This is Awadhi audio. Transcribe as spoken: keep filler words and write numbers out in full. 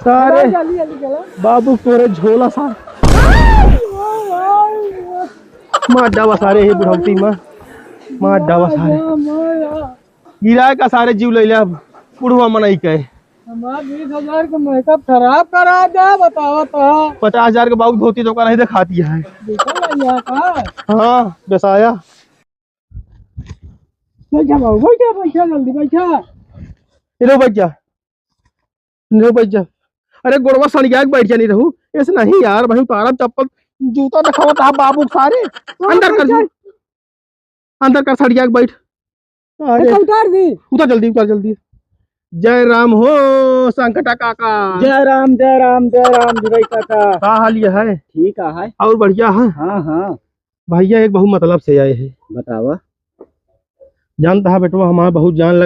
सारे जल्दी, जल्दी चला। बाबू तोरे झोला सा। मार डावा सारे, हे बुढ़ौती में मार डावा सारे। गिराए का सारे जीव लैले अब बुढ़वा मनई के। हमार बीस हजार के मेकअप खराब करा दे, बतावा तो। पचास हजार के बाबू धोती तो का नहीं दिखाती है। देखा नहीं है का? हाँ, बेसाया। बैठा बाबू, बैठा, बैठा, जल्दी बैठा। इधर बैठ जा, इधर बैठ जा। अरे गोड़वा सड़िया के बैठ जा नहीं रहू, ऐसे नहीं यार, भाई उतारा चप्पल, जूता दिखावा था बाबू सारे। अंदर कर, अंदर कर सड़िया के बैठ। अरे, तो उतार दी। उतार जल्दी, उतार जल्दी। जय राम हो संकटा काका। जय राम, जय राम, जय राम, जय काका। का हाल ये है? ठीक है। और बढ़िया है? हाँ, हाँ। भैया एक बहुत मतलब से आए हैं। बतावा। जानता है बेटवा, हमारा बहुत जान लग